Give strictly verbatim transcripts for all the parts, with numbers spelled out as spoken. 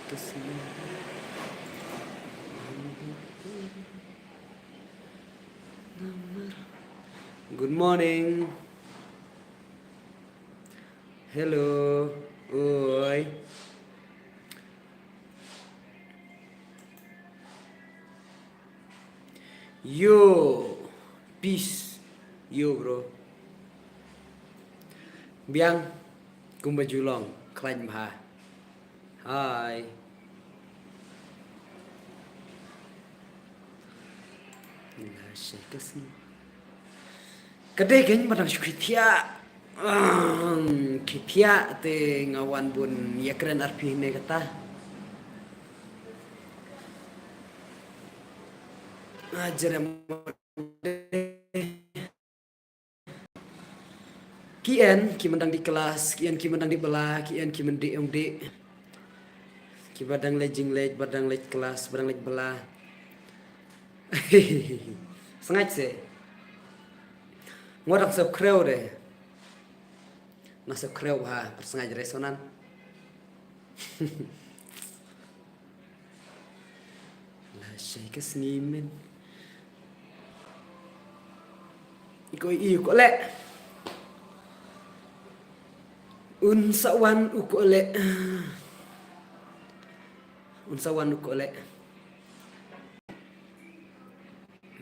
Good morning. Hello. Oi. Yo. Peace. Yo, bro. Biang. Kumba ju long. Khlaiñ bha. Hi. Nga shai ka sngi. Ka dei kein ba dang shu khie thiah. Ahem, khie thiah te nga wan bun ïakren arphi ne kata. Ah, jerem. Ki en ki mendang di kelas, ki en ki mendang di bala, ki en ki mendang di ong di. Ki ba dang leit jingleit, ba dang leit kelas, ba dang leit bala. Sngaid se. Nga dang sep khrew de. Na sep khrew ha, per sngaid re sonan. Lashai ka sngi men. Ko i ko le. Un sa wan u ko le. Un sa wan u ko le.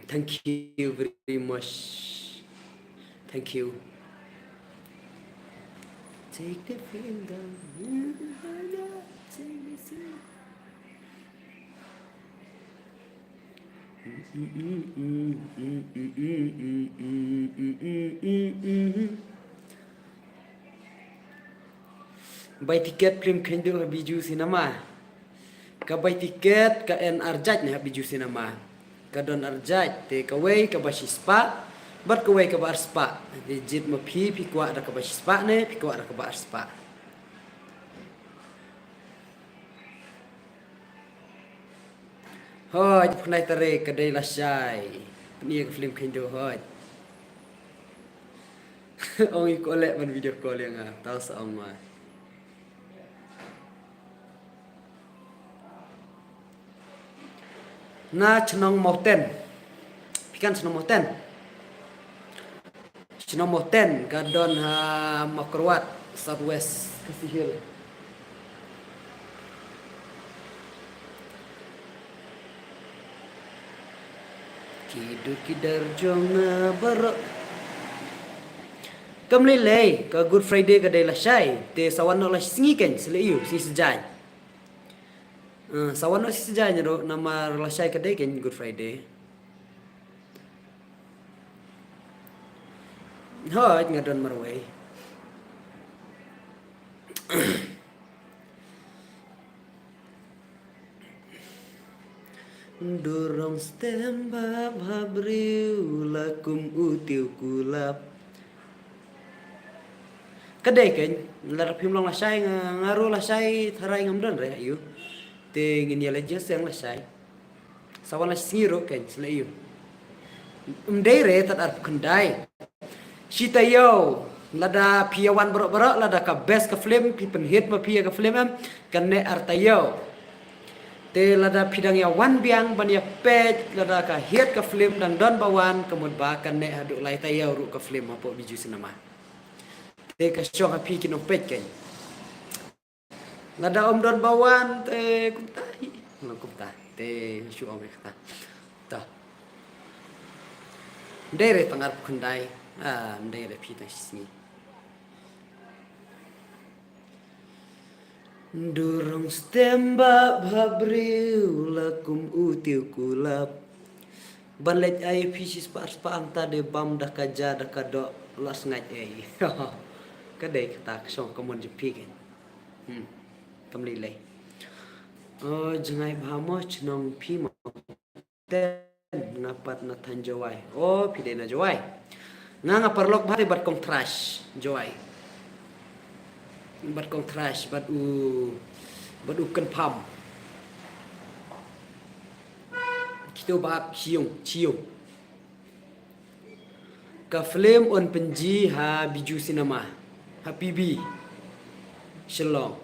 Thank you very much. Thank you. Take the finger. Take the finger. Bai tiket film Khynduh ha Bijou Cinema. Ka bai tiket ka en ar jait ne ha Bijou Cinema. Ka don ar jait, te kawei kaba shispah bad kawei kaba arspah. Te jied ma phi, phi kwah da kaba shispah ne phi kwah da kaba arspah. Hooid, pynai tarik ka dei lashai. Pynïa ka film Khynduh hooid. Ong i ko leh ban video call ïa nga, taw sa ong ma. Na chnong Mawten. Phi kan chnong Mawten? Chnong Mawten ka don ha Mawkyrwat, South West Khasi Hills. Ki dur ki dar jong nga baroh. Kam lei lei, ka Good Friday ka dei lashai, te sa wan noh la sngi kein, sa leh ïa u, sngi Saitjaiñ. Eh, sa wan noh sngi Saitjaiñ ruh, namar lashai ka dei kein Good Friday. Hooid, nga don marwei. Durong stem ba bha briew la kum u tiew kulap. Ka dei kein, lada phim long lashai nga, nga ruh lashai tharai ngam don re ïa u. Te ngin ïa leit jingïaseng lashai. Sa wan la sngi ruh kein, sa leh ïa u. Ym dei re tad arphew khyndai. Shi taïew, lada phi ïa wan baroh baroh, lada ka best ka film, phi pynhit ma phi ïa ka film em, kan neh ar taïew. Te lada phi dang ïa wan biang ban ïa peit, lada ka hit ka film dang don ba wan, ka mut ba kan neh haduh lai taïew ruh ka film hapoh Bijou Cinema. Te ka shong ha phi ki nongpeit kein. Lada ym don ba wan te kumta hi. Long kumta. Te shu ong kata. Ta. Ym dei re tang arphew khyndai. Ah, ym dei re phi tang shi sngi. Durong stem ba bha briew la kum u tiew kulap. Ban leit ai phi shispah arspah, hangta dei bam da ka ja da ka doh, la sngaid ei. Ka dei kata ka shong ka mon jong phi kein. Hmm. Kam lei lei. O, jngai bha mo, chnong phi mo. Ten, nga pat na thaiñ Jowai. O, phi dei na Jowai. Nga, nga paralok bha te bad kong Thrash Jowai. Bad kong Thrash, bad u, bad u Kynpham. Kito ba ak Chiung, Chiung. Ka film yn pynji ha Bijou Cinema, ha P B, Shillong.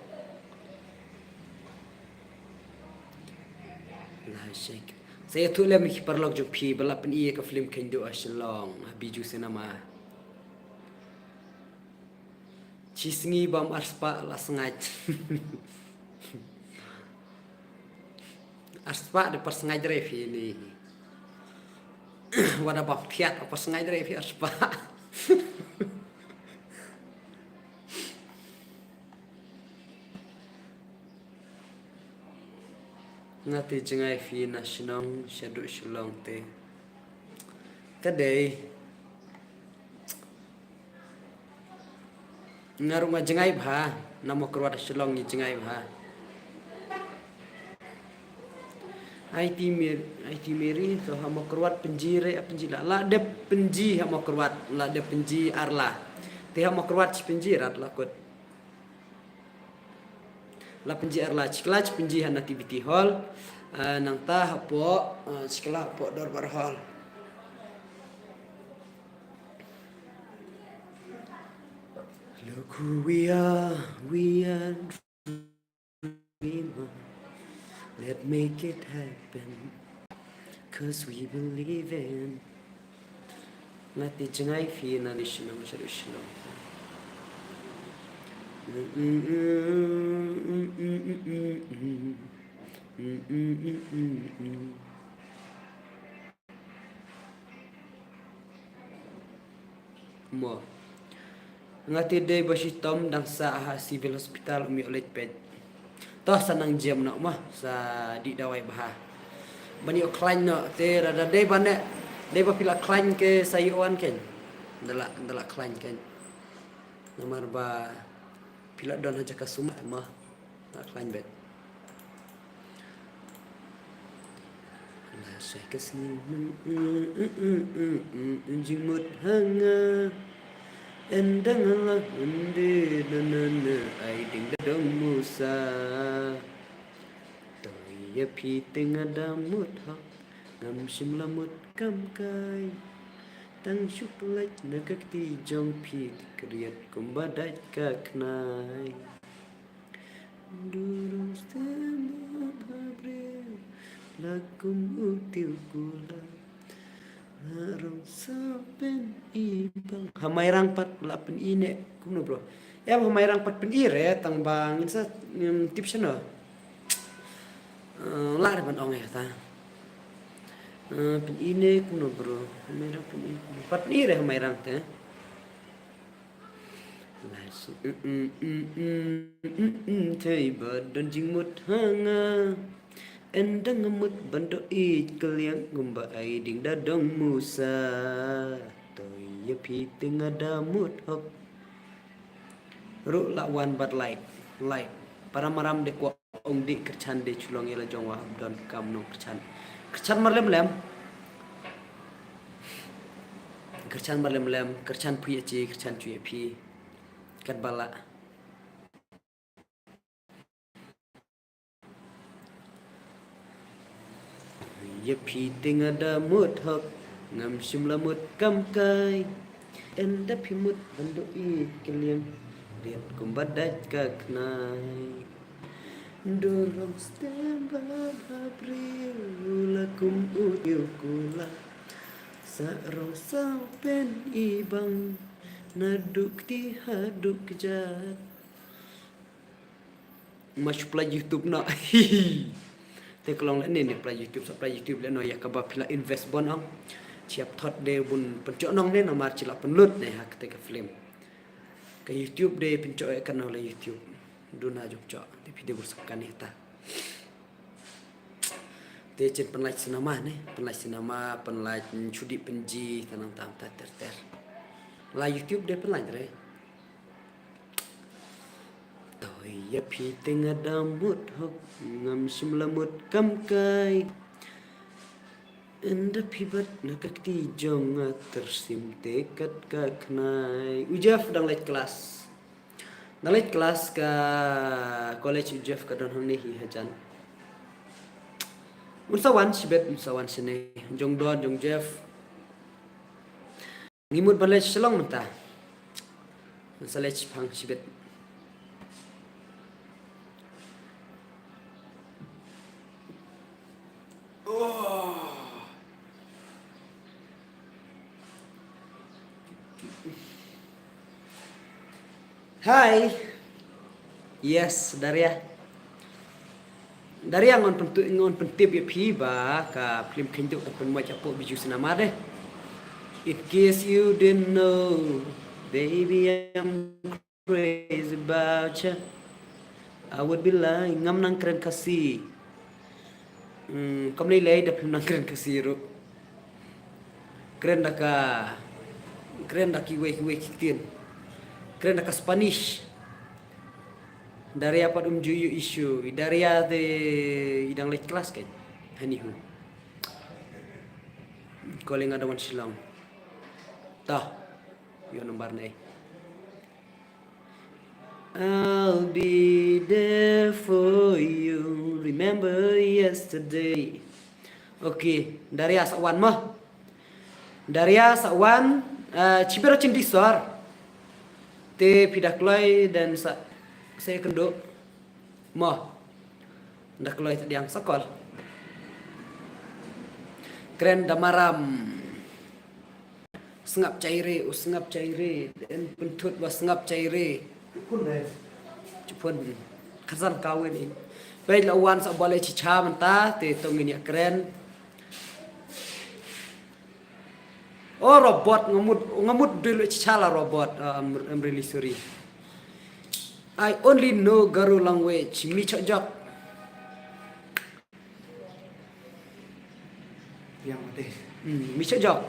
Lai shek. Sa ïathuh lem ïa ki paralok jong phi ba la pyni ïa ka film Kheiñ Duh ha Shillong, ha Bijou Cinema. Shi sngi bam arspah la sngaid. Arspah da par sngaid re phi ni. Wat da bam thiat par sngaid re phi arspah. Nga te jngai phi na shnong shaduh Shillong te. Ka dei. Nga ruh nga jngai bha, na Mawkyrwat Shillong ngi jngai bha. Aiti Mer-, Aiti Mary, to ha Mawkyrwat pynji re, pynji la, la dep pynji ha Mawkyrwat, la dep pynji ar la. Te ha Mawkyrwat shi pynji rat la kut. La pynji ar la, shi kylla shi pynji ha Nativity Hall. Ah, nangta hapoh, ah, shi kylla hapoh Dorbar Hall. Look who we are, we are dreamer. Let make it happen. 'Cause we believe in. Nga te jngai phi na ni shnong shaduh Shillong. Mo. Nga te dei ba shitom dang sah ha Civil Hospital, um ïoh leit peit. To sa nang jem noh mo, sa dih dawai bha. Ban ïoh khlaiñ noh te lada dei ba ne, dei ba phi la khlaiñ ke sa ïoh wan kein. Da la, da la khlaiñ kein. Namar ba phi la don ha jaka sumar mo. Nga khlaiñ beit. La shai ka sngi jingmut ha nga. Ynda nga la ynda na na na ai ding da dong musa. To ïa phi te nga da mut hok. Ngam shym la mut kam kai. Tang shu pynlait na ka kti jong phi, khriat kumba dait ka khnai. Durung stem ba briew la kum u tiew kula. La rong sa pyn-i bang. Ha Mairang pat la pyn-i ne kumno bro? Em ha Mairang pat pyn-i re tang ba ngin sa, ngin tip shano. Eh, la re ban ong ïa ta. Eh, pyn-i ne kumno bro? Ha Mairang pyn-i kumno? Pat pyn-i re ha Mairang te. Thei ba don jingmut ha nga. Ynda nga mut ban doh ïeit kylliang kumba ai ding da dong musa. To ïa phi te nga da mut hok. Ruh la wan bad like, like. Para maram de kwah ong dih kyrchan de chulong ïa la jong wa hap don kam nong kyrchan. Kyrchan mar lem lem. Kyrchan mar lem lem, kyrchan phi ïa chi, kyrchan chu ïa phi. Katba la. Ïa phi te nga da mut hok, ngam shym la mut kam kai. Ynda phi mut ban doh ïeit kylliang, riat kumba dait ka khnai. Dur rong stem ba ha briew la kum u tiew kula. Sa rong sa pyn-i bang, naduh kti haduh kjat. Ma shu plie YouTube noh. Te ka long lane ne plie YouTube, sa plie YouTube lane noh ïa kaba phi la invest bun ong. Chiap thot de bun pynchoh nong ne namar chi la pynlut ne ha kata ka film. Ka YouTube de pynchoh ïa ka noh la YouTube. Duna jong choh. Te phi de bun sap kane ta. Te chin pynlait cinema ne, pynlait cinema, pynlait shu dih pynji, ta nang tam ta ter ter. La YouTube de pynlait re. To ïa phi te nga da mut hok, ngam shym la mut kam kai. Ynda phi bat na ka kti jong nga tyrsim te kat ka khnai. U Jeff dang leit klas. Dang leit klas ka college u Jeff ka don hangne hi hajan. Un sa wan shibit, un sa wan shane. Jong Don, jong Jeff. Ngi mut ban leit Shillong mynta. Sa leit shipang shibit. Hi. Yes, Daria. Daria, ngan pyntu-, ngan pyntip ïa phi ba ka film Khynduh kan pynmih hapoh Bijou Cinema de. In case you didn't know, baby, I'm crazy about you. I would be lying, ngam nang kren Khasi. Hmm, kam lei lei da phim nang kren Khasi ruh. Kren da ka, kren da kiwei kiwei ki ktien. Kren da ka Spanish. Daria pat um ju ïoh issue. I Daria te i dang leit klas kan. Anywho. Calling ada wan Shillong. Tah. Ïoh number ne. I'll be there for you. Remember yesterday. Okay, Daria sa wan mo. Daria sa wan, eh, chibera chindi sor. Te phi da kloi dan sa, sa kynduh. Mo. Da kloi ta diang sakol. Kren da maram. Sngap chaire, u sngap chaire, den pynthut ba sngap chaire. Chupun. Khazan kawin in. Peit la wan sa bale chicha mynta, te tong ngin ïa kren. Oh, robot, ngamut, ngamut dulu chicha la robot. Uh, I'm, I'm really sorry. I only know Garo language. Mi chok jok. Yang mati. Hmm, mi chok jok.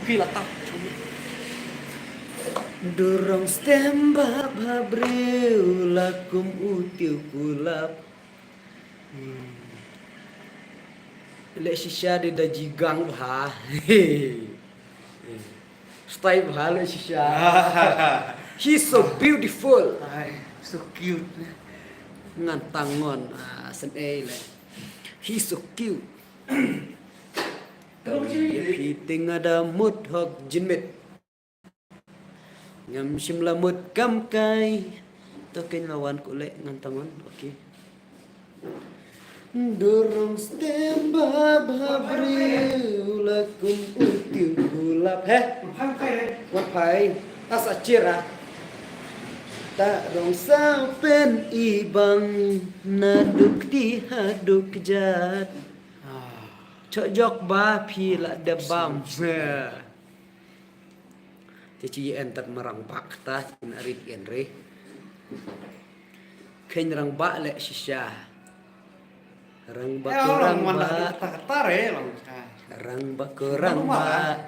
Pi la tap. Durong stem ba bha briew la kum u tiew kulap. Hmm. Leh shisha de da jigang bha. Style bha leh shisha. He's so beautiful. Ai, so cute. Ngan tangon, ah, sen ei leh. He's so cute. Tang ïa phi te nga da mut hok jinmit. Ngam shim la mut kam kai. To ken la wan ku leh ngan tangon. Okay. Durong stem ba bha briew la kum u tiew kulap. He? Wan phai. Asa chira. Ta rong sa pen i bang na duk ti ha duk jat. Chok jok ba phi la da bam. Te chi en tat marang bak ta chin arit en re. Khen rang bak leh shisha. Rang bak ko rang bak. Rang bak ko rang bak.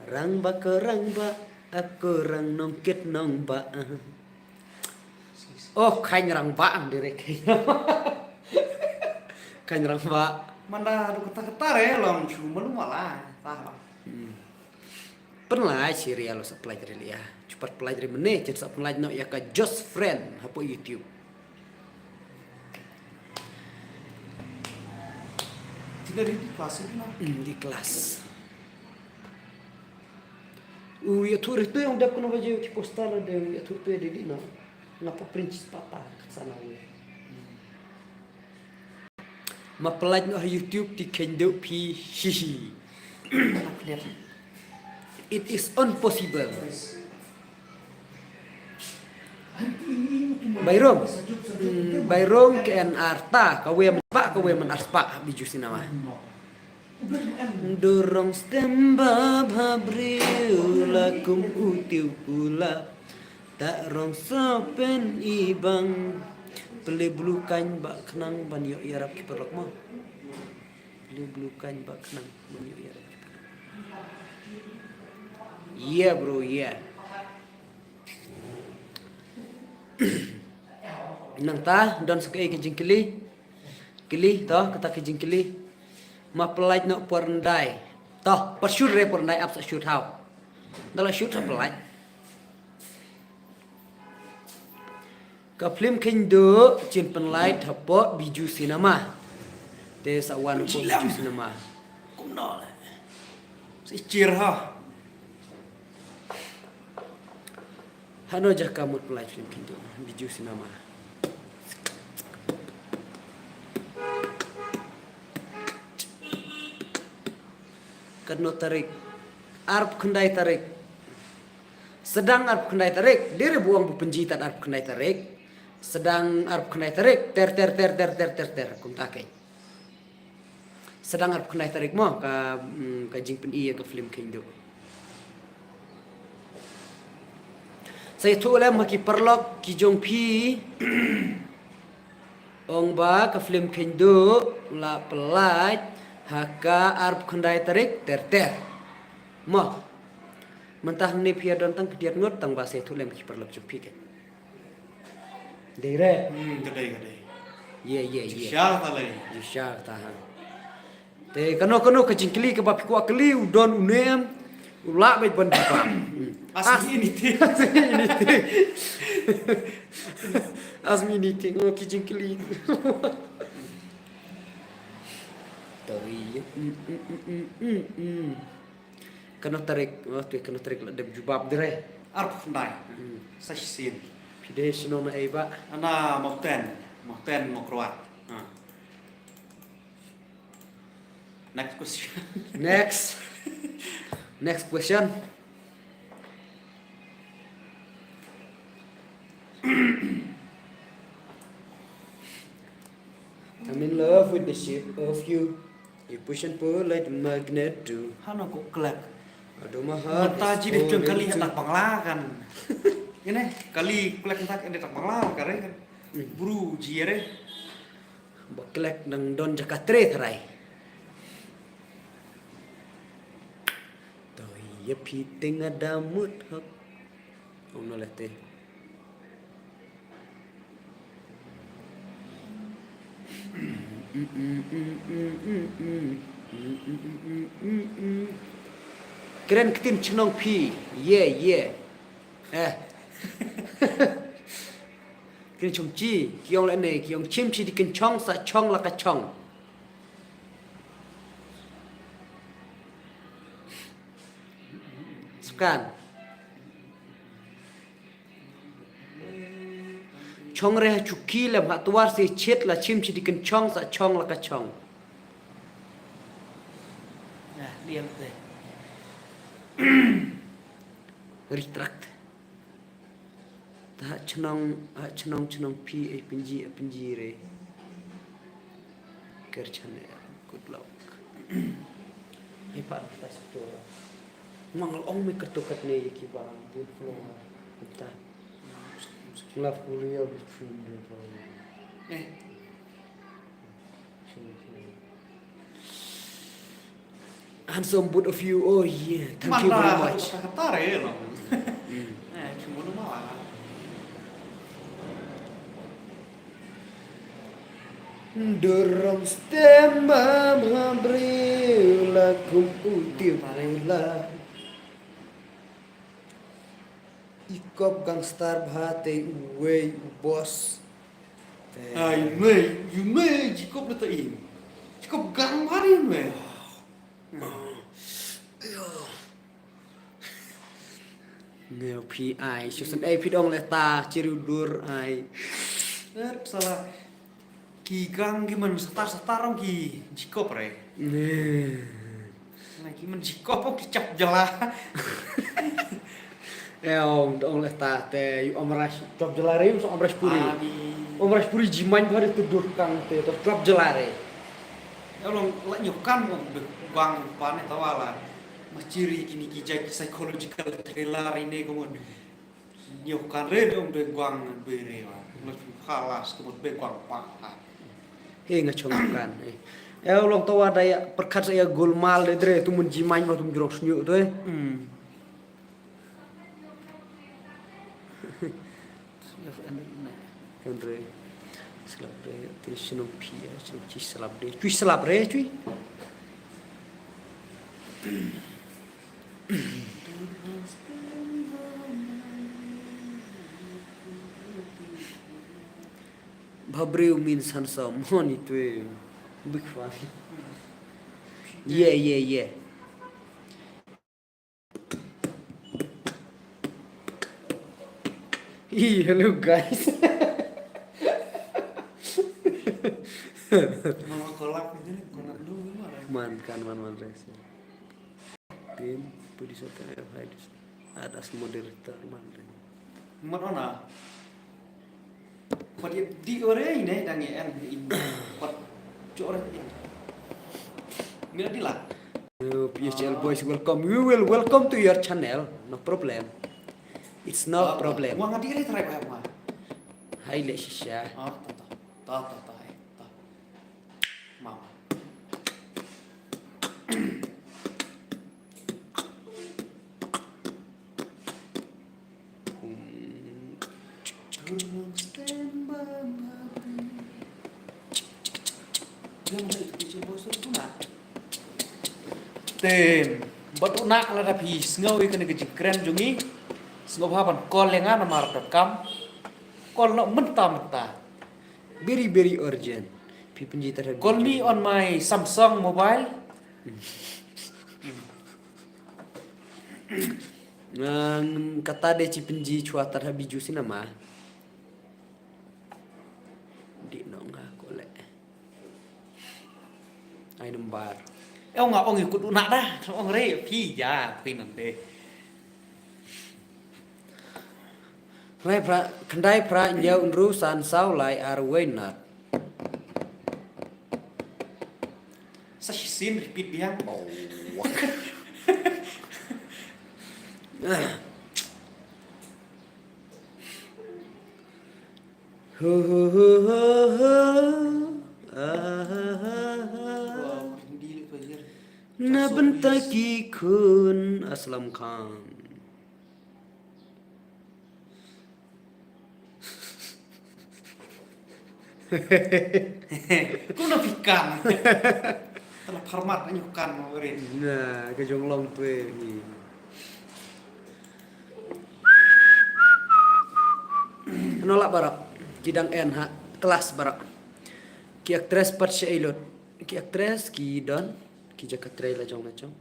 Rang bak ko rang bak. Ako rang nongkit nongbak. Oh, khen rang bak ang dire khen. Khen rang bak. Manda du kata kata re long chu malu mala. Tah. Pynlait serial sa pynlait re lia. Chupat pynlait re mene, chen sa pynlait no ïa ka Just Friend hapoh YouTube. Tina di kelas ni na. Hmm, di kelas. U ïa thu re tu yang dap kena baju ki poster la de ïa thu tu de di na. Ngapa prince pata sana we. Ma pynlait noh ha YouTube ti khein deuh phi hi hi. It is impossible. Bairong. Hmm, Bairong K N R ta ka wem pa ka wem an arpa biju sinama. Durong stem ba bha briew la kum u tiew kulap. Ta rong sa pen i bang. Pele blu kain ba khnang ban ïoh ïarap ki paralok mo. Pele blu kain ba khnang ban ïoh ïarap ki paralok. Yeah, bro, yeah. Nangta don sa kaei ka jingkylli. Kylli to, kata ka jingkylli. Ma pynlait noh por ndai. To, pat shoot re por ndai ap sa shoot haw. Da la shoot sa pynlait. Ka phlim Khynduh chin pynlait hapoh Biju Cinema. Te sa wan hapoh Biju Cinema. Kumno le. Si chir ha. Hano jaka mut pynlait phlim Khynduh Biju Cinema. Katno tarik? Arphew khyndai tarik. Sdang arphew khyndai tarik. Dei re ba ong ba pynjih tad arphew khyndai tarik. Sdang arphew khyndai tarik. Ter ter ter ter ter ter ter. Kumta keiñ. Sdang arphew khyndai tarik mo ka, mm, ka jingpyni ïa ka film Kheiñ Duh. Sa ïathuh lem ha ki paralok ki jong phi. Ong ba ka film Kheiñ Duh la pyllait ha ka arphew khyndai tarik ter ter. Mo. Mynta hangne phi ïa don tang phi diat ngut tang ba sa ïathuh lem ki paralok jong phi keiñ. Dei re. Hmm, ka dei, ka dei. Ye, ye, ye. Shisha ta lei. Shisha ta ha. Te kano kano ka jingkylli kaba phi kwah kylli u don u nem u lah bad ban jubab. Hmm. Ask me anything. Ask me anything. Ask me anything. Oh, ki jingkylli. Tawi. Hmm, hmm, hmm, hmm, hmm, hmm. Kano tarik, oh, tu kano tarik la dep jubab dire. Arphew khyndai. Hmm. Sa shisien. Phi dei shnong na ei ba? Ana Mawten, Mawten Mawkyrwat. Ha. Next question. Next. Next question. I'm in love with the shape of you. You push and pull like a magnet do. Hano ko klek. Although my heart is falling too. Mynta ji dei jong kali ha tak Bangla kan. Ine kali klek mynta ka dei tak Bangla ka re kan. Hmm. Bru ji re. Ba klek nang don jaka tre tharai. To ïa phi te nga da mut hok. Ong no leh te. Kren ktien chnong phi. Ye, ye. Eh. Kren chong chi, ki ong leh ne, ki ong chim chi di kynchong sa chong la ka chong. Skan. Chong re ha chuki lem ha twar se chit la chim chi di kynchong sa chong la ka chong. Nah, diam te. Retract. Ta ha chnong, ha chnong, chnong phi, eh, pynji, eh, pynji re. Ker chan, eh, good luck. Hei pa, ta sa to. Mang ong me kato katne ye ki ba, good flow. Ta. Love will real between the. Eh. Handsome both of you. Oh yeah, thank you very much. Kata re lo. Hmm. Eh, cuma lu malah. Dorong stem ma bri la kum utir la. I kop gangster bha te uwei u boss. Ai mei, yu mei, Jacob na ta im. Jacob gang bha ri mei. Nge phi ai, shu san ai phi dong le ta, chiri u dur ai. Er, salah. Ki gang ki man satar satar ong ki Jacob re. Ne. Na ki man Jacob ong ki chap jala. Eh, ong, ong le ta te, yu Amrish chap jala re, yu Amrish Puri. Amrish Puri jiman bha re tu dur kang te, tu chap jala re. Ya long la nyokan ong de gang pa ne tawala. Machiri kini ki jai psychological thriller ine ko mon. Nyokan re dong be gwang be re wa. Ngut khalas kemut be gwang pa. He nga chong kan. Eh, long tawa da ya perkat sa ya golmal de dre tu mun jiman ma tu jrong snyu tu eh. Hmm. Kan re. Slap re, ti sinu pia, sinu chi slap de. Chui slap re, chui. Bhabriew means handsome. Mo ni twe. Big fan. Yeah, yeah, yeah. Hey, hello guys. Mama kolak ini nih, kolak dulu gimana? Man kan man man rese. Tin. Police attack, hide. Add as moderator, man. Mat ona. Pat ya di ore ine dang en in. Pat jore in. Mira di la. P H L boys, welcome. We will welcome to your channel. No problem. It's no problem. Wa ngadi re try ba ma. Hai le shisha. Ah, ta ta. Ta ta ta. Mama. Tem. Bad u nak lada phi sngew ïa kane ka jingkren jong ngi. Sngewbha ban call ïa nga namar da kam. Call noh mynta mynta. Very, very urgent. Phi pynji tara. Call me on my Samsung mobile. Nang kata de chi pynji chwa tara biju sinama. Di nong nga ko le. Ai number. Eo nga ong ikut unak dah. Ong re phi ja phi nante. Khyndai phra, khyndai phra hynñiew hynriew san saw lai ar wei nat. Sa shisien repeat biang. Oh. Hu, hu, hu, hu, hu. Ah, ha, ha, ha. Na bynta ki khun Aslam Khan. Kumno phi kan? Tala pharmat anyu kan mo rin. Na ka jong long twe ni. Nolak barak ki dang en ha kelas barak. Ki actress pat sha ilot. Ki actress ki don ki jaka trei la jong la jong.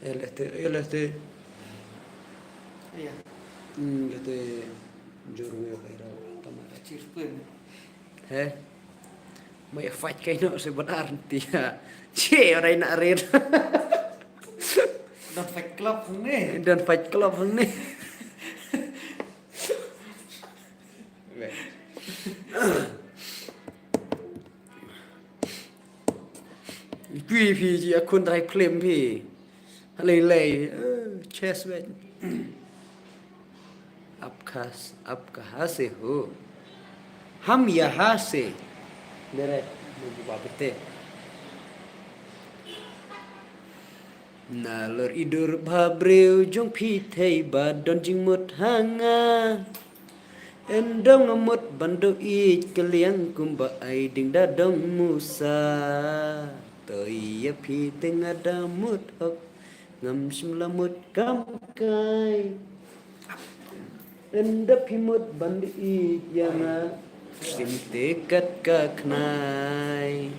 L S T, L S T. Iya. Hmm, L S T jor ngi kai ra tamar. Chir pun. He. Mai fight kai no se badar tia. Che rai na red. Don fight club ni. Don fight club ni. Phi phi ji akun rai phlim phi. Lei lei, eh, chest wet. Apkas apka hase ho. Ham ya hase. Dere mu ba bete. Nalor idur bha briew jong phi thei ba don jingmut ha nga. Yn dang mut ban do ïeit ka liang kumba ai ding da dong musa. To ïa phi te nga da mut hok ngam shym la mut kam kai. Ynda phi mut ban da ïeit ïa nga, shim te kat ka khnai.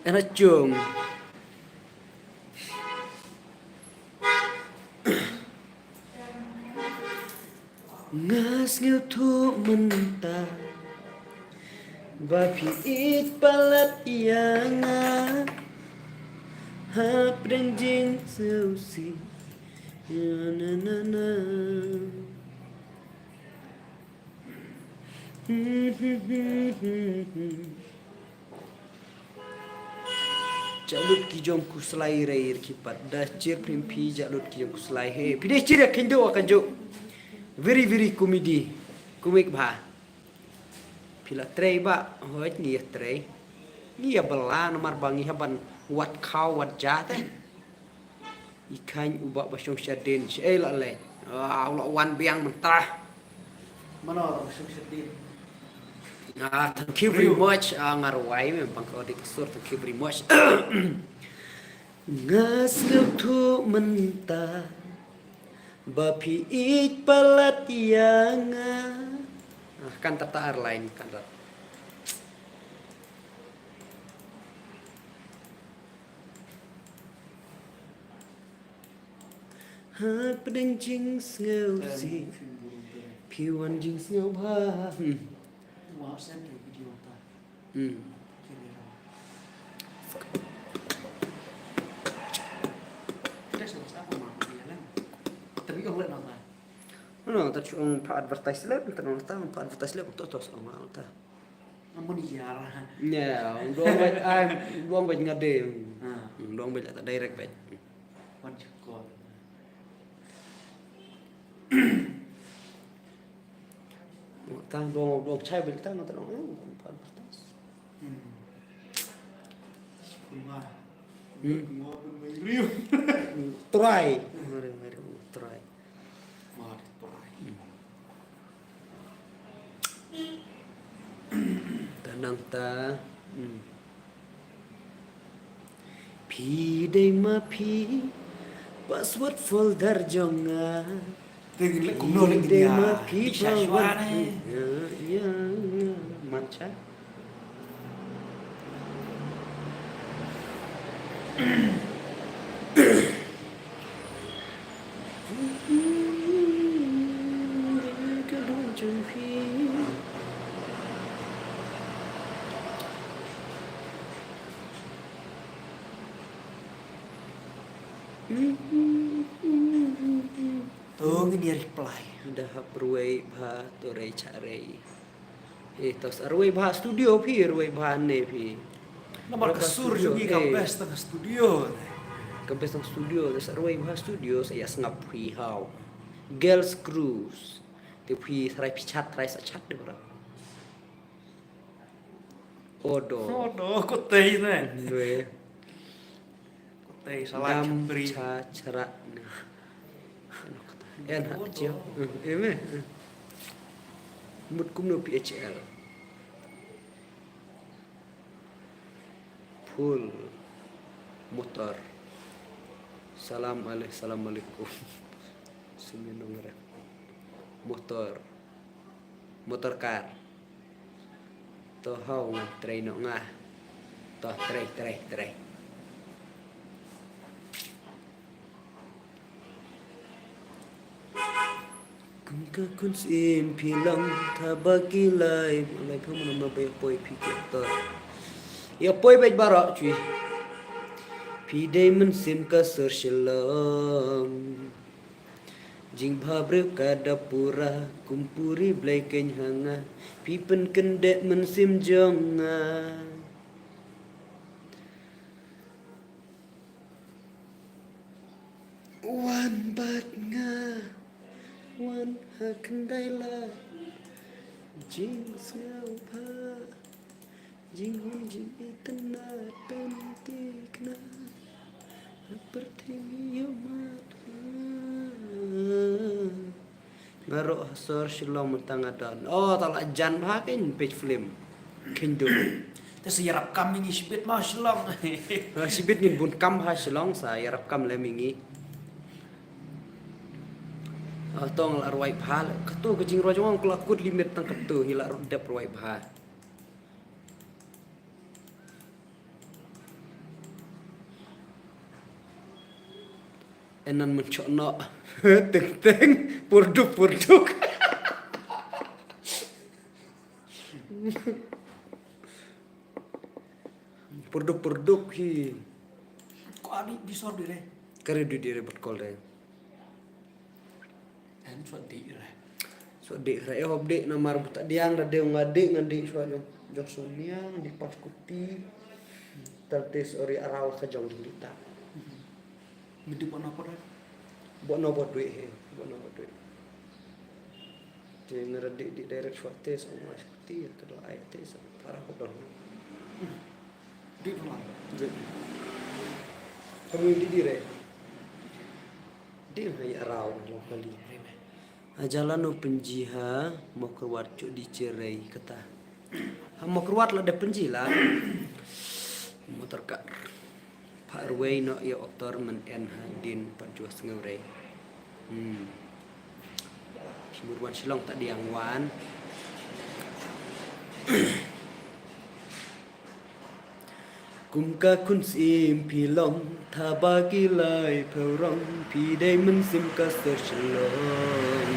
Ena chung. Nga sngewthuh mynta ba phi ïeit palat ïa nga. Hapdeng jingsngewsih. Na, na, na. Jalut ki jong khuslai re ir ki pat da chir phim phi jalut ki jong khuslai he. Phi de chir ya khyndew ka jok. Very, very comedy. Comic bha. Phi la trei ba hoj ngi ya trei. Ngi ya bala namar ba ngi haban wat khaw wat jate. I khain u ba ba shong shadin shi ei la le. Ah, u la wan biang mynta. Mano la ba shong shadin. Ah, thank you very much. Ah, nga rwai me bang ka dik sur, thank you very much. Nga sngewthuh mynta ba phi ïeit palat ïa nga. Ah, kan tata ar lain kan rat. Hapdeng jingsngewsih phi wan jingsngewbha. Hmm. Send your video ta. Hmm. Kiri ra. Test sa ko ma ko ya lang. Tapi ko le nota. No, ta chu ong pa advertise le, ta no ta pa advertise le, to to ong ta. Amun ya ra. Ya, ong dong bai, ai, dong bai ngade. Ah. Dong bai ta direct bai. Wan chakor. Tang dong dong chai bil tang tang dong eh pan pertas. Hmm. Kuma. Hmm. Kuma pun meriu. Try. Mari mari try. Mari try. Tanang ta. Hmm. Phi dei ma phi password folder jong nga. Te ngin leh kumno leh ngin ïa, phi dei ma phi password. Ya, ya, ya. Mancha. To ngin ïa reply. Da hap ruwei bha to rei cha rei. Eh, to sa ruwei bha studio phi, ruwei bha ne phi. Namar ka sur jong ngi ka best tang studio. Ka best tang studio, sa ruwei bha studio, sa ïa sngap phi hau. Girls Cruise. Te phi trai phi chat, trai sa chat de bra. Odo. Odo, ko tei ne. Nwe. Ko tei salah chapri. Cha chara ne. En ha chia. Eh, me. Mut kumno P H L. Full. Motor. Salam aleh, salam alaikum. Sumi nongre. Motor. Motor car. To hau nga trei no nga. To trei, trei, trei. Kum ka kun sim phi long tha ba ki lai, lai pha mun ma ba poi phi ki to. Ïa poi bad baroh chui. Phi dei mynsiem ka sur Shillong. Jingbha briew ka da pura, kum puri blei kein ha nga, phi pynkyndit mynsiem jong nga. Wan bad nga, wan ha khyndai lad, jingsngewbha. Jinghun jingitynnad pynthikna ha pyrthei ïohmad. Nga ruh ha sor Shillong mynta nga don. Oh, ta la jan bha kein peit film. Khyndum. Te sa ïarap kam ïa ngi shibit ma Shillong. Ah, shibit ngin bun kam ha Shillong sa ïarap kam lem ïa ngi. Ah, to nga la rwai bha. Kato ka jingrwai jong nga ka la kut limit tang kato ngi la dep rwai bha. Enan mynchok noh. Teng teng. Purduk purduk. Purduk purduk hi. Ko ani di sor di re. Kare di di re bad kol re. Em, shuwa dih re. Shuwa dih re, eh, hop dih namar buta diang da dih nga dih nga dih shuwa jong, jong suniang dih pas kuti. Tal tis ori araw ka jong dih ta. Midi bono pot re. Bono pot dui he, bono pot dui. Te nga da dih dih direct shuwa tis ong mas kuti ka dal ai tis para pot don. Dih dolang. Dih. Kamu dih dih re. Dih ha ïa raw long kali. Ha jala no pynji ha Mawkyrwat chuh dih cherei kata. Ha Mawkyrwat la dep pynji la. Motor car. Pha rwei no ïa oktor men en ha din pat jua sngew rei. Hmm. Shimur wan Shillong ta diang wan. Kum ka khun sim phi long, tha ba ki lai phew rong, phi dei mynsiem ka sor Shillong.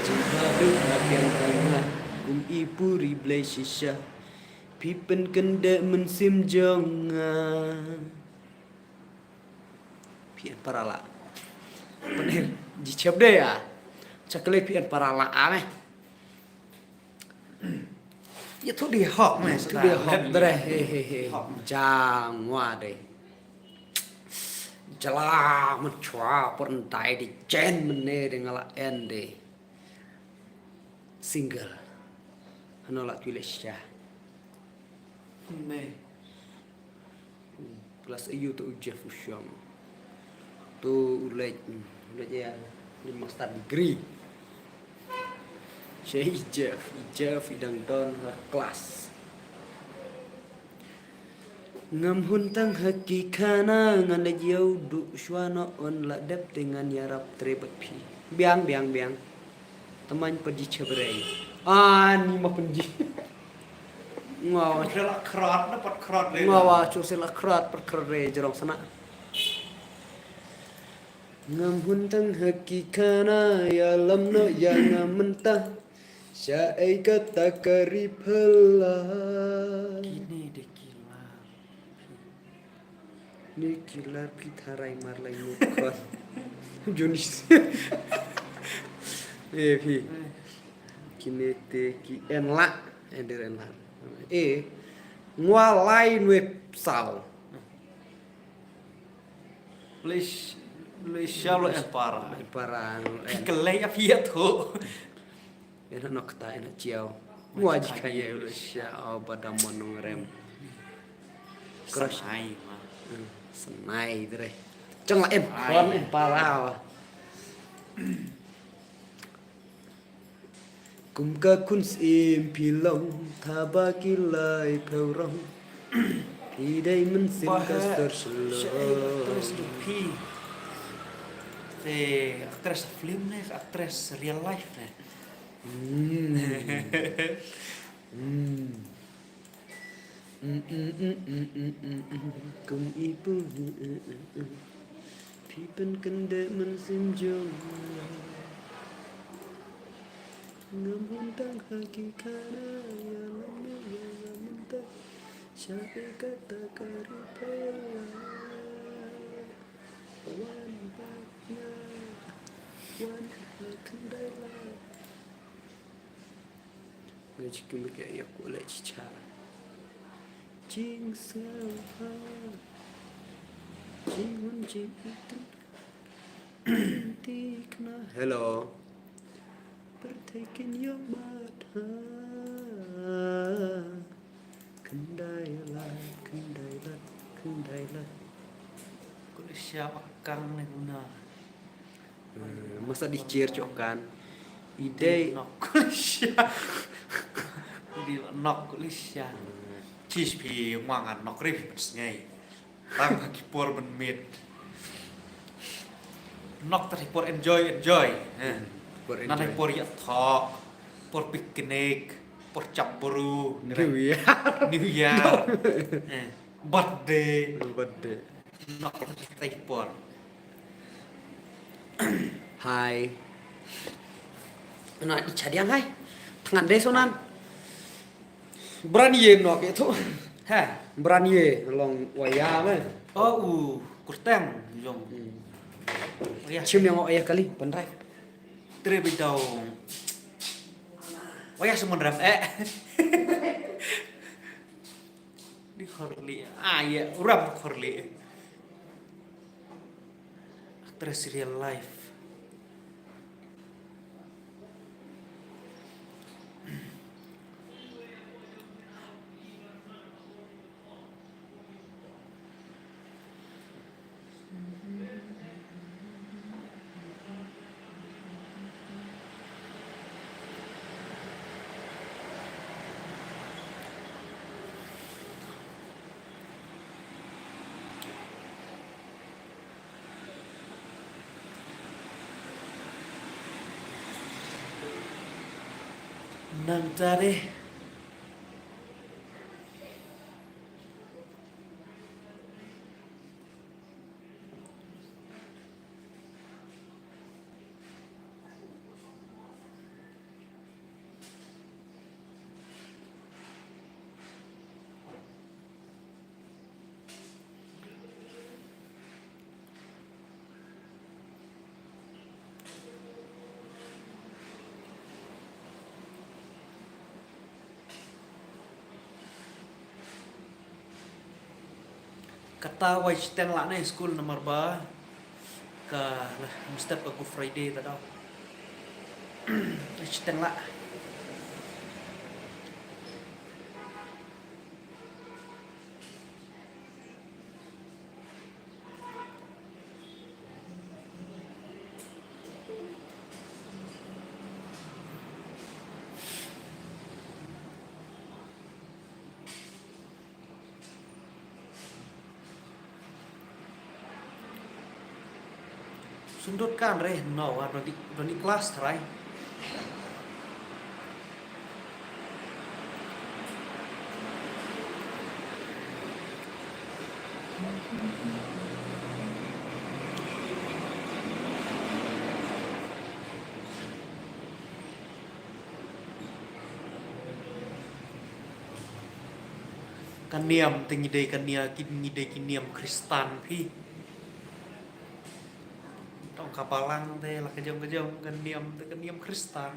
Jingpha du pha kiang pha nga, Kum i puri blei shisha. Phi pynkyndeh mynsiem jong nga. Phi en para la. Pynir ji chep de ya. Chakle phi en para la a me. Ïathuh dei hok me, ïathuh dei hok dre, he, he, he. Jang wa dei. Jala man chwa por ndai dei jen mene dei nga la en dei. Single. Hano la tu le sha. Me. Klas ayu tu u Jeff u shong. Tu u lek, u lek ya, di master degree. Sha i Jeff, i Jeff i dang don ha klas. Ngam hun tang ha ki khana ngan da jiaw du shwa no on la dep te ngan ïarap tre bad phi. Biang, biang, biang. Tamain pat ji chebrei. Ani ma pynji. Ngawa. Khrot, khrot, na pat khrot le. Ngawa, chu sila khrot, pat khrot re, jerong sana. Ngam hun tang ha ki khana, ya lam no, ya ngam mynta. Sha ei kata ka ri phala. Kine de ki la. Ni ki lar phi tharai mar lai mut khon. Jonis. Eh, phi. Kine te ki en la. En der en la. Eh, ngwa lai nwe saw. Leish, leish lo en para. En para, ki en. Kelei ap yet ho. Ena nok ta ena chiao. Ngwa ji kanye lu sha o badam monong rem. Crush. Sanai ma. Hmm, sanai dre. Chang la em khon em para wa. Kum ka khun syiem phi long thaba ki lai phew rong. Phi dei mynsiem ka stor shlong. Actress du phi. Te actress film ne, actress real life ne. Hmm. Hmm. Kum i pu. Phi pynkyndeh mynsiem jong nga. Ngam hun tang ha ki khana, ya lam ne ya ngam mynta. Sha ei kata ka ri phala. Wan bad nga. Wan la khyndai la. Nga jikim ke ya ko le chicha. Jingsngew ha. Jinghun jingitynnat. Hello. Pyrthei kin ïoh bad ha. Khyndai lad, khyndai lad, khyndai lad. Ko le sha ba kang ne guna. Eh, masa di cher chokan. I dei nok ko le sha. I dei nok ko le sha. Chis phi ngwa ngan nok rip sngai. Tang ha ki por mynmiet. Nok ta hi por enjoy, enjoy. Eh. Por enjoy. Nan hi por ïa thok, por picnic, por chap bru, New Year. New Year. Eh. Birthday. Birthday. Nok ta hi por. Hai. Na i chadiang hai. Tngan de sonan. Brand ye nok e tu. Ha. Brand ye long waya me. Oh u kurteng jong. Hmm. Waya. Chim yang waya kali pendrai. Tre bidau. Waya semon ram eh. Di khorli. Ah ya, uram khorli. Actress real life. Nang tare. Kata wai shiteng lah ne skul namar ba ka mstep ka Good Friday ta daw. Shiteng lah. Sundut kan re no wa doni doni klas trai. Ka niam te ngi dei ka nia ki ngi dei ki niam Kristan phi. Tong ka balang te la ka jong ka jong ka niam te ka niam Kristan.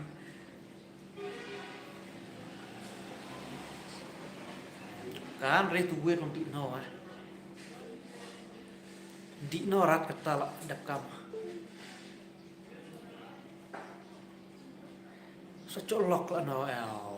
Kan re tu wet long di no ah. Di no rat kata la dap kam. Sa colok la no el.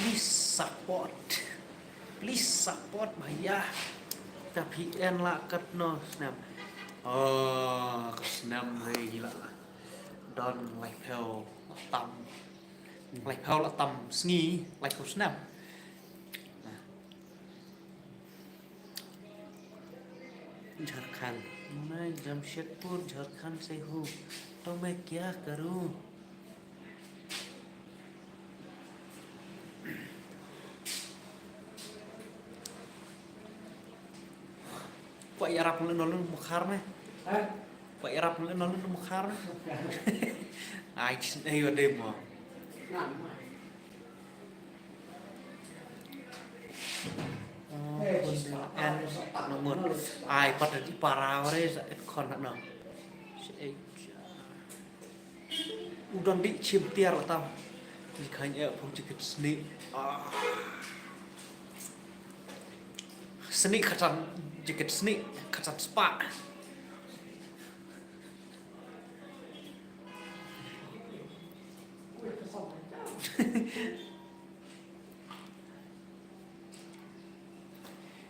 Please support. Please support bhaiya. Ka P N la kat no snap. Oh, ka snap re la. Don lai phew tam. Lai phew la tam sngi, lai phew snap. झारखंड। मैं जमशेदपुर झारखंड से हूँ, तो मैं क्या करूँ? Kwah ïarap ngan leh nolun mukhar ne? Kwah ïarap ngan leh nolun mukhar ne? Ai, ai, ade mo. Ai, pat di para ware sa et khon no. U don di chim tiar la tam. Di khan e phong jaket sni. Sni khatan jaket sni khatan spa.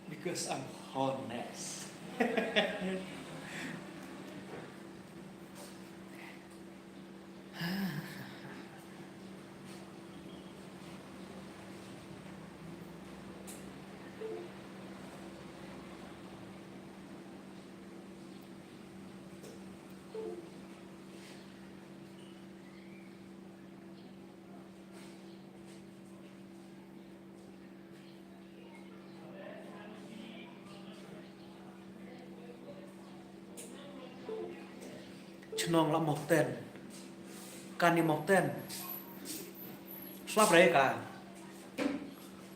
Because I'm honest. Chnong la mokten. Kani mokten. Slap re ka.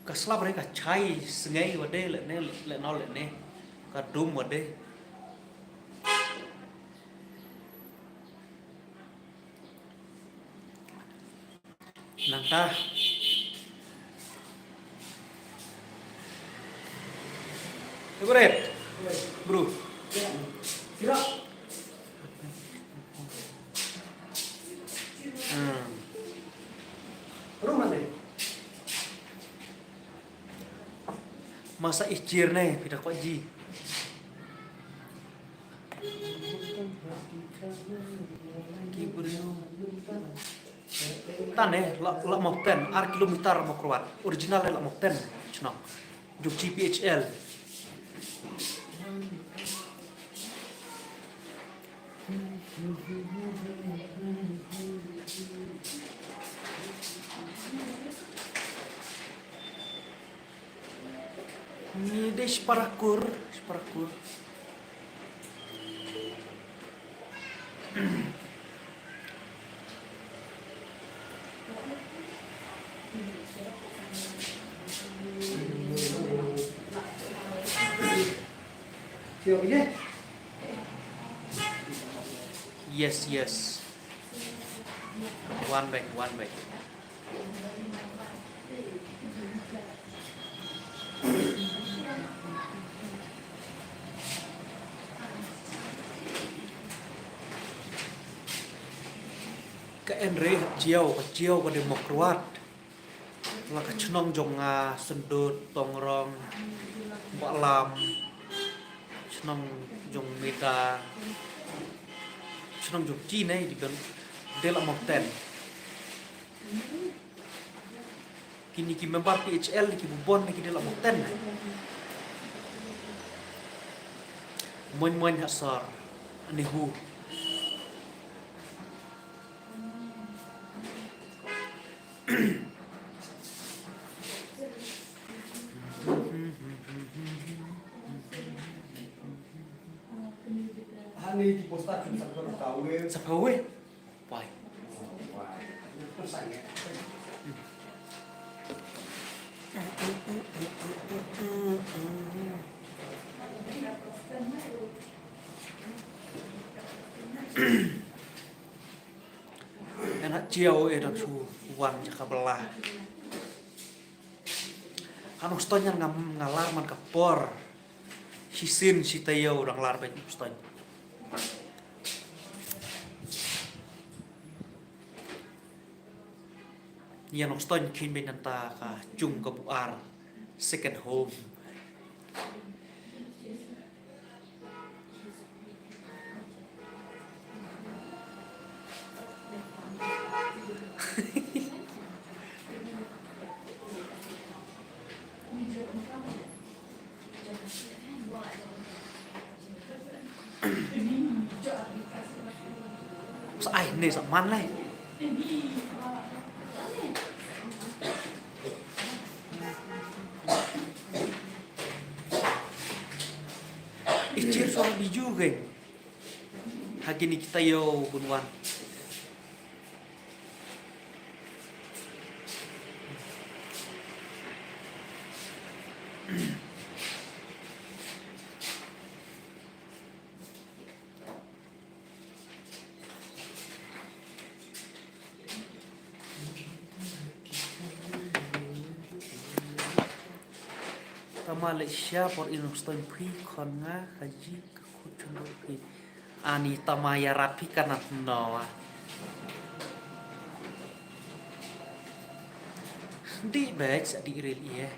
Ka slap re ka chai sngai wade le ne le no le ne. Ka dum wade. Nangta. Favorite. Bro. Hmm. Masa ichir ne pita kwaji. Ki briew. Tane la la mokten ar kilometer mokroat. Original la mokten. Chnong. Juk G P H L. Dei shiparakur, shiparakur. Yes, yes. One back, one back. Ka N R A ha Jaïaw, ka Jaïaw ka Democrat. La ka chnong jong nga, Syndut, Tongrong, Balam, chnong jong Meda, chnong jong Chin, eh, di ben, de la moten. Kini ki member P H L ki bubon ki de la moten. Moin moin ha sar. Ani hu. Hani ki posta kin sa ko ka we. Sa ka we. Wai. Ena chiao e dang shu wan ja ka bela. Hanu ston ngan nga lar man ka por. Shisien shi taïew dang lar bad ston. Ïa Nongstoiñ khyndiat mynta ka jong ka buar second home. Sa ai ne sa man lai. Ichir suara biju ke. Hagini kita yo bunwan. Tama leh sha por i Nongstoiñ phi khon nga ka ji ka khut chun ro phi. Ani tama ïarap phi ka nat no. Di bek sa di rel ie.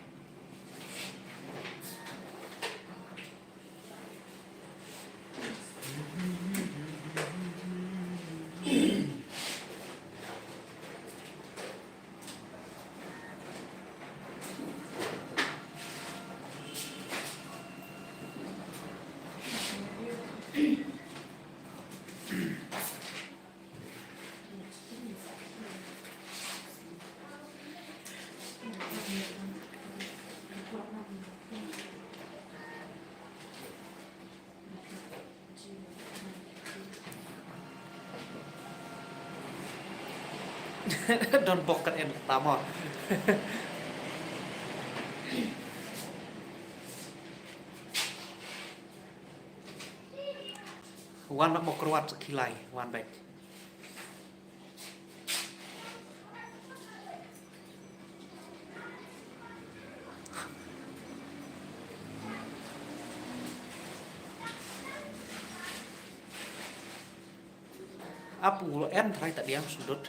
Don bok kan en tama. Wan nak mo kruat sa kilai, wan bek. Apu lo en trai tak diam sudut.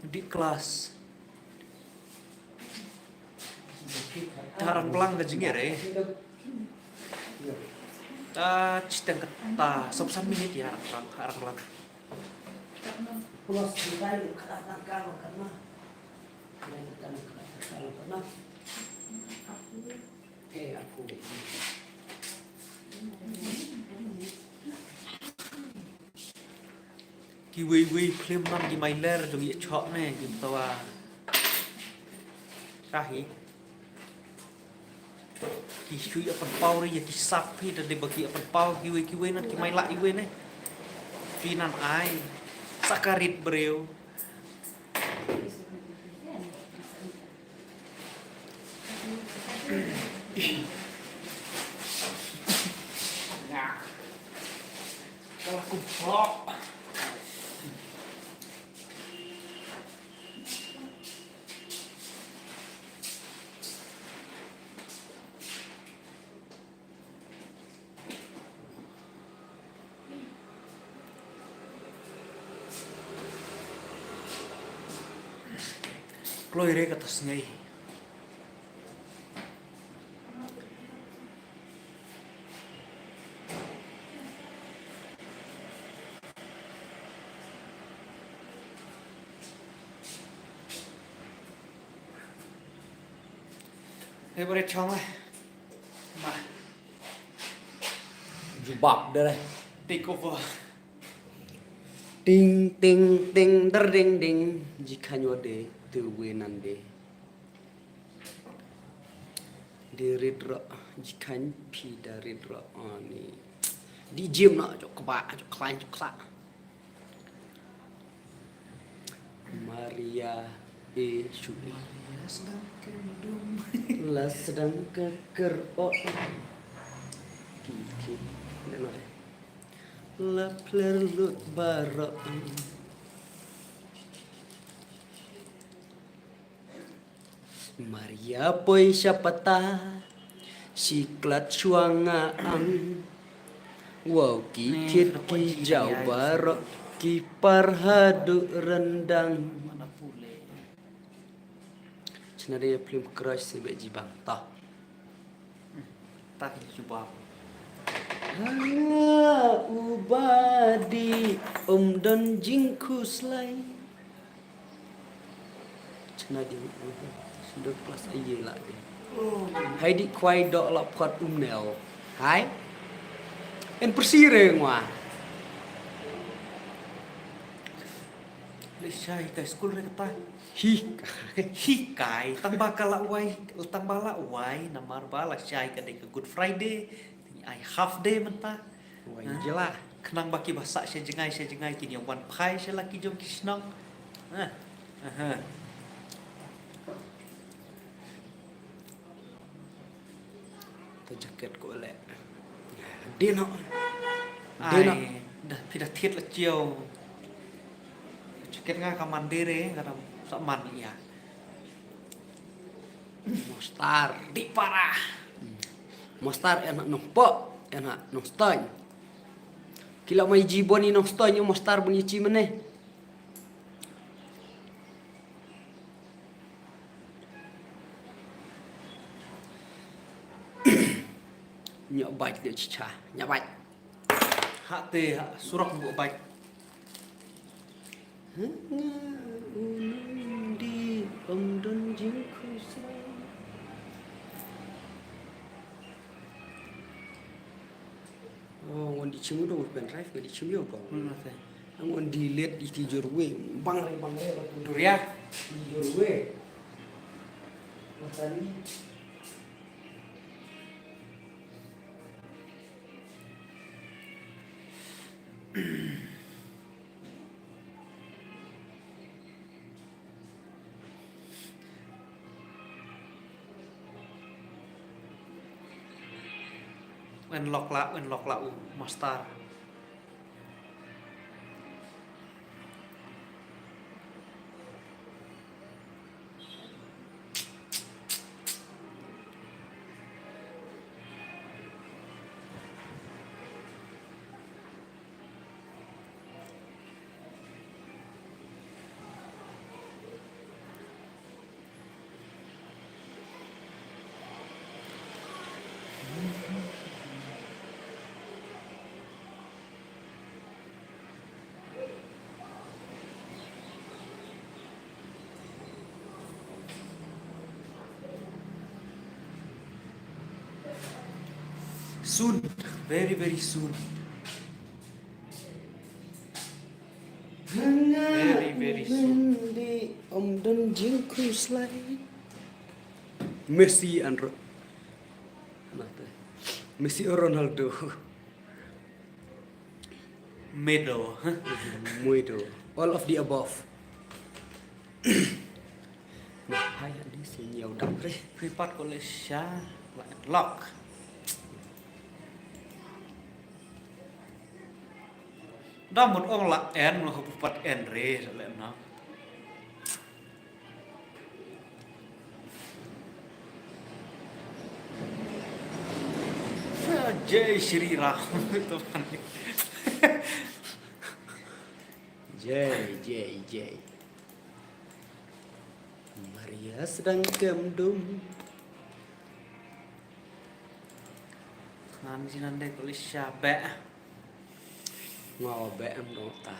Di kelas. Arang blang ka jingeh re. Ta chiteng kata, sop san minit ya, arang blang, arang blang. Kiwei wei phlim man ki mailer jong ïa chok ne, ki mtawa. Rahi. Ki shu ïa pynpaw re ïa ki sak phi da dei ba ki ïa pynpaw kiwei kiwei na ki mai lah iwei ne. Phi nan ai. Sakarit briew. Ka la kumba. Kloi re kata sngi. Hei, bare chong eh. Ma. Jubab deh. Take over. Ting, ting, ting, der, ding, ding. Jikhanyo de, te we nan de. De rit ro, jikhan phi da rit ro, ani. Di jim na, jok kba, jok klan, jok kla. Maria e shu e. Maria sedang kendum. La sedang keker o. Ki, ki. Dah no. La pler lut barok. Maria poi sha pata, shi klat shuwa nga ang. Wow, ki thied ki jaw barok, ki par haduh ryndang. Chna de film Crush se be jibang ta. Ta ki jubab. Hanga u badi um don jingkhuslai. Chna di, sendok kelas aye lah de. Hai di kwai dok la phot um neo. Hai. En persi re ngwa. Le shai kai skul re kata. Hi. Hi kai. Tang ba ka la wai, tang ba la wai. Namar ba la shai ka dei ka Good Friday. Ai half day mynta. Wai jela. Khnang ba ki ba sah sha jngai sha jngai kin ïa wan phai sha la ki jong ki shnong. Ha. Aha. Ta jaket ko le. Dino. Dino. Ai, da phi da thied la chiaw. Jaket nga ka man dere, ka da sa man ïa. Mostar di para. Mostar en ha Nongpoh, en ha Nongstoiñ. Ki la mai ji bun i Nongstoiñ, mostar bun i chi mane. Ñiah bait de chicha, ñiah bait. Ha te, ha surok bu bait. Hanga u nongdih um don jingkhuslai. Oh, ngan dih chim u dong pen drive, ngan dih chim ïa u dong. Hmm, okay. Ngan delete iti jor we. Bang re, bang re, bang re. Duria. Iti jor we. Masa ni. Wen lok la, wen lok la u master. Soon, very, very soon. Very, very soon. Ym don jingkhuslai. Messi and Ro-, Messi or Ronaldo. Medo. Muido. All of the above. Hai, ani si ñiew dang re. Phi pat ko le sha la lock. Da mut ong la en, mo phi pat en re le no. Jai Shri Ram. Jai, jai, jai. Maria sedang kem dum. Ngan jinan dei ko le sha be. Ngo be em dong ta.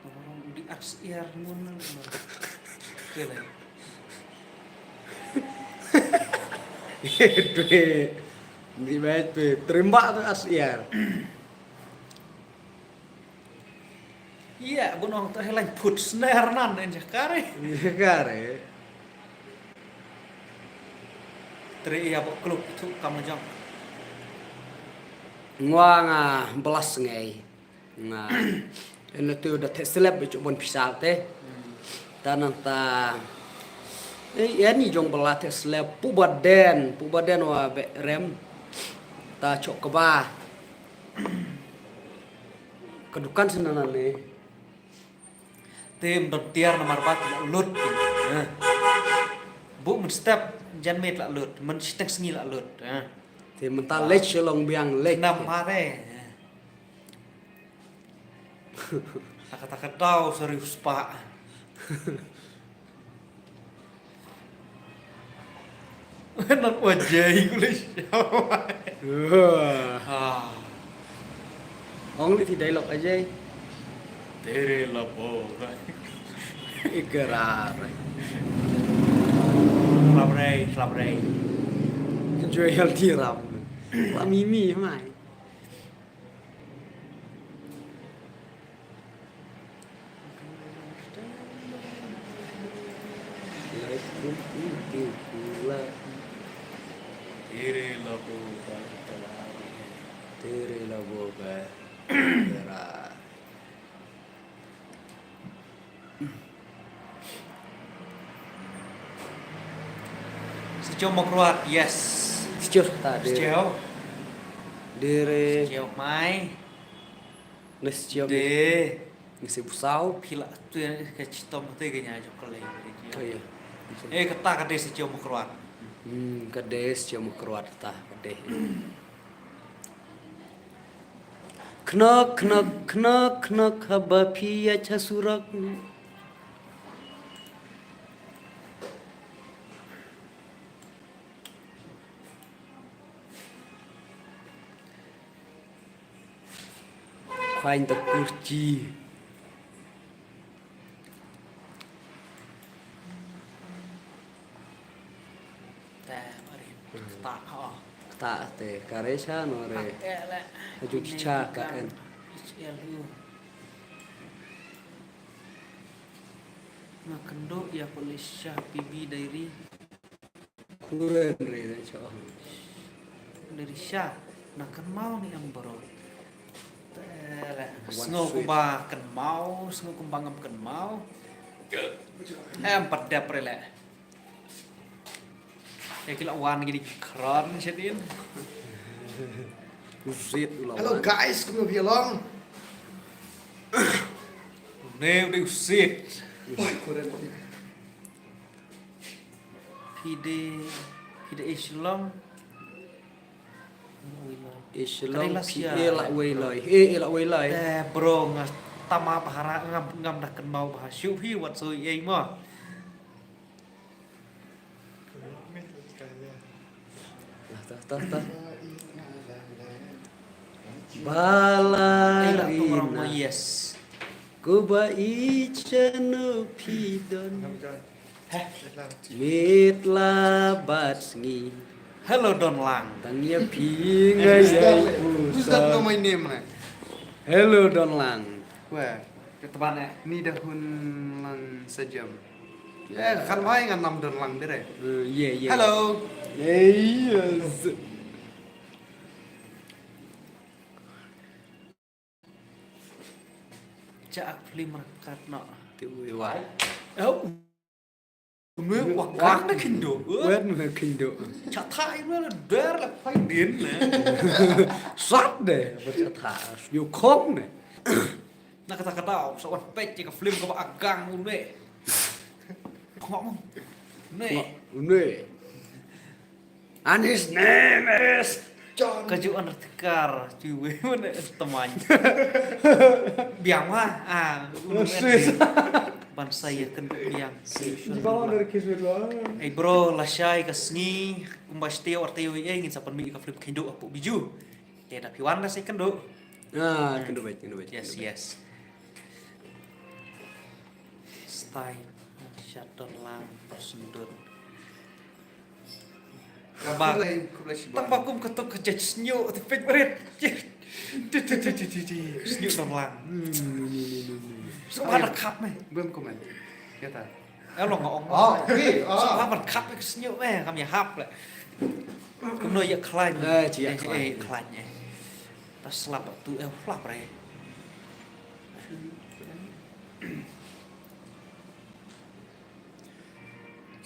Orang di ars iar mun. Oke lah. Dwe. Ni baik tu. Terima tu ars iar. Iya, bu nong tu helang put sner nan en jakare. Jakare. Tri iya bu kluk tu kam jong. Ngwa nga belas ngai. Nga. Ena tu da te seleb bu bon pisal te. Ta nang ta. Eh, ya ni jong bela te seleb pu baden, pu baden wa be rem. Ta chok keba. Ka dukan sien na ne. Te ym don tiar namar ba la lut. Eh. Bu men step jan met la lut, men shiteng sngi la lut. Eh. Te men ta lech shalong biang lech. Namar eh. Taka taka dau sari uspa. Nan wajai ku le sha. Wah. Ah. Ong le ti dialogue Ajay. Tere la bo. Ikrar. Slap rei, slap rei. Enjoy healthy ram. La mimi mai. Tere la bo ba. Tere la bo ba. Tera. Sichio Mawkyrwat, yes. Sichio ta de. Sichio. Dere. Sichio mai. Ne sichio. De. Ne si busau. Pila tu ya ka chitom tu ka nya jok kalai. Oh, iya. Eh, kata ka de sichio Mawkyrwat. Hmm, ka de sichio Mawkyrwat ta ka de. Khnok, khnok, khnok, khnok, haba phi ïaid sha surok. Khwaiñ ta kurchi. Te, mari. Hmm. Kata, oh. Kata te, ka re sha no re. Kata le. Haju kicha ka en. H L U. Nga kynduh ïa ko le sha P B diary. Kuren re re cho. Dari sha na kynmaw ni em bro. Te le, sngew kumba kynmaw, sngew kumba ngam kynmaw. Em pat dep re le. Ïa ki la wan ki dei ki khran shadien. Usit u la wan. Hello guys, kumno phi long? Ne u dei usit. Oi, kuren. Phi dei, phi dei Shillong. Shillong. Ka dei last year. Phi la wei lai. Eh, la wei lai. Eh, bro, nga tama bha ra, ngam, ngam da kynmaw bha shuh phi wat soi ei mo. Tah, tah, tah, tah. Bala rina. Yes. Kuba ichano pidon. Mitla bad sngi. Hello Don Lang. Tang ïa phi nga ïa. Who's that? Who's that? Know my name, man? Hello Don Lang. Where? Ka tban eh. Ni da hun lang sa jam. Eh, kan mai ngan nam Don Lang dire. Uh, yeah, yeah. Hello. Hey, yes. Cha ak film rakat no. Ti wi wai. Oh. Nwe wa kang na kindo. Wen na kindo. Cha thai nwe la der la phai din ne. Sat de. Cha tha. Yu kong ne. Na kata kata sa wan pek ka film ka ba agang u ne. Ngok mo. Ne. Ngok ne. And his name is John. Ka ju an rtkar ju we mana teman. Biang ma ah. Ban saya ken biang. Hey bro, lashai ka sngi kumba stia artei ei ngin sa pynmih ka film kindo apu biju. Te da piwan da second do. Ah, kindo bet, kindo bet. Yes, yes. Style. Shot Don Lang sendut. Ba tang ba kum ketuk ke judge snyo te favorite. Snyo Don Lang. Sebab ada cup meh. Bem komen. Kata. Eh, lo ngong. Oh, okay. Sebab ada cup ke snyo meh kami hap le. Kumno ya klan. Eh, ya klan. Klan ya. Tas lap tu eh lap re.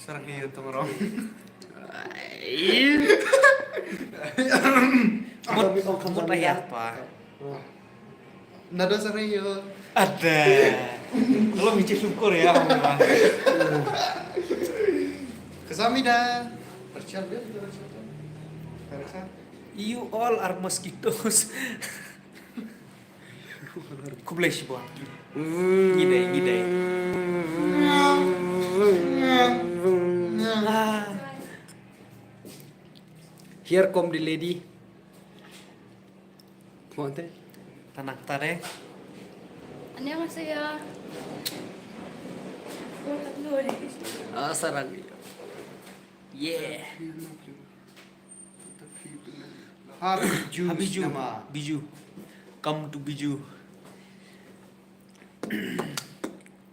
Sarang hi tong rong. Mut mut ayat pa. Nada sarang hi. Ada. Kalau micit syukur ya. Kesamida. Percaya dia percaya. You all are mosquitoes. Khublei shibun. Ngi dei, ngi dei. Ah. Here come the lady. Monte. Tanang tare. 안녕하세요. Ah, sarang. Yeah. Ha Biju. Ha Biju. Cinema. Biju. Come to Biju.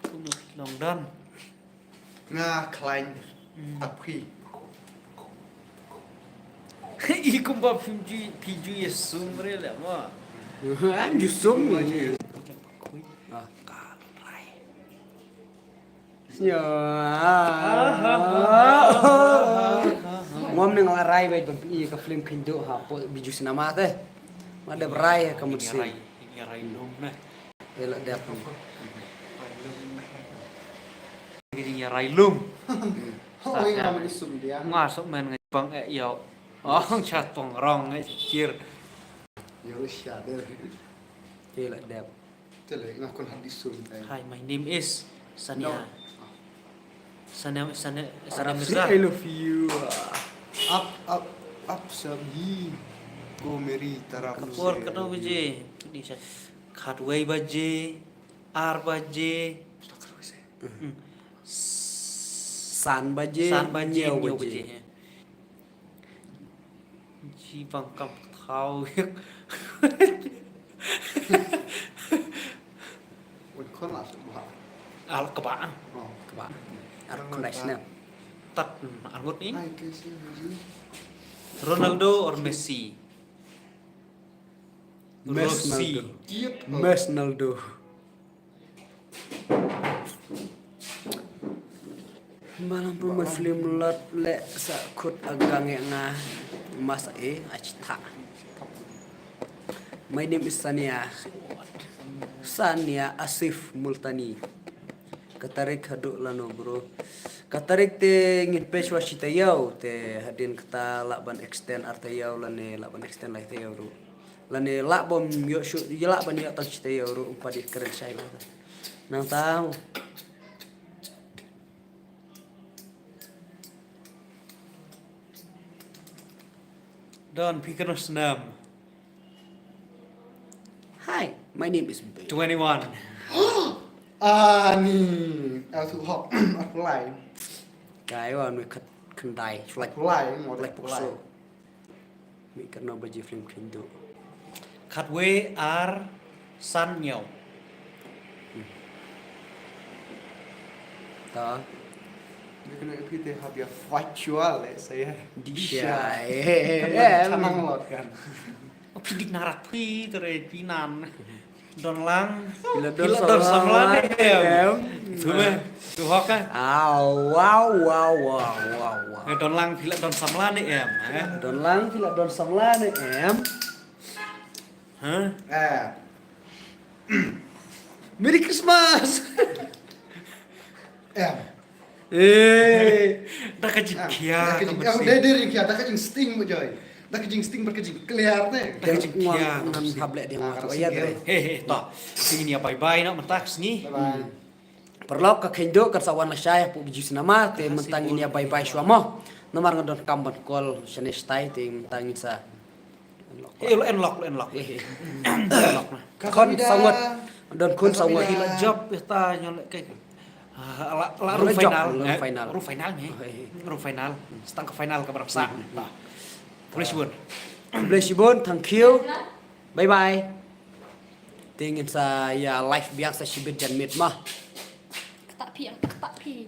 Kumno long don. Nga khlaiñ. Hmm. Aphi. I kumba phim ju, phi ju ïa sum re le ma. Am ju sum ni. Ah, ka rai. Snyo. Ngom ne nga la rai bad ban pyni ka film Khynduh ha Biju Cinema te. Ma dep rai ka mut sien. Rai lum ne. Te la dep. Ki jing rai lum. Oi nga ma isum dia. Nga sok men nga bang eh ïa. Ong cha tong rong eh kir. Yo sha de. Te la dep. Te le nga kon hadith sun. Hi, my name is Sania. No. Sania, Sania, Sania Mirza. I love you. Up, up, up, sab hi. Go meri taraf. Kapor kato baje. Ni sa khatwei baje, ar baje. Hmm. San baje, san baje, hynñiew baje. Ji bang kam thaw. Ui, khon la suk ba. Al kaba. Oh. Kaba. Ar kundai snem. Tat, hmm, ar ngut ni. Ronaldo or Messi? Messi. Rossi. Mesnaldo. Malam pun mai film lot le sa khut agang ïa nga masa e achita. My name is Sania. Sania Asif Multani. Ka tarik haduh lano bro. Ka tarik te ngin pech wa shi taïew te hadien kata lah ban extend ar taïew lane lah ban extend lai taïew ruh. Lane lah bom ïoh shu, ïa lah ban ïoh tang shi taïew ruh um pat ïa kren shai lah. Nang tau. Don, phi kano snem? Hi, my name is Babe. Twenty-one. Ani, aku hok, aku lai. Kai wa nui khat khyndai, shu lait. Shu lait, mo, shu lait pukso. Mi katno baje film Kheiñ Duh. Khatwei, ar, san, hynñiew. Ta. Ni kena phi te hap ïa factual, eh, saya. Di sha. Kan em. Chanang lot kan. Oh, phi dik narak phi, tere phi nan. Don lang. Phi la don, phi la don samla ne em. Em. Tu me, tu hok eh. Ah, wow, wow, wow, wow, wow. Eh, don lang phi la don samla ne em, eh. Don lang phi la don samla ne em. Hah? Eh. Merry Christmas. Em. Eh. Da ka jingkhia, da ka jing-, ka eh, da, da jingkhia, da ka jingsting mo joi. Da ka jingsting bad ka jingkliar te. Da ka jingkhia, ngan hap leh dieng. Ah, wa ka tu, ïa sing re. He, he, to. Te ngin ïa bye bye noh mynta ka sngi. Bye bye. Paralok, ka Kheiñ Duh kan sa wan lashai hapoh Bijou Cinema, te mynta ngin ïa bye bye shuwa mo. Namar nga donkam ban call shane shatai, te mynta ngin sa He, lo en lok, lo en lok. He, he. Lo en lok na. Khun saw ngut. Don khun saw ngut. Hi la jop, eh, ta nyo le, ke. Ah, la, la rung final, rung final. Rung final ni. He, he. Rung final. Stang ka final ka barabsa. Hmm. Khublei shibun. Khublei shibun, thank you. Bye bye. Te ngin sa ïa live biang sa shibit jan miet mo. Kata phi, kata phi.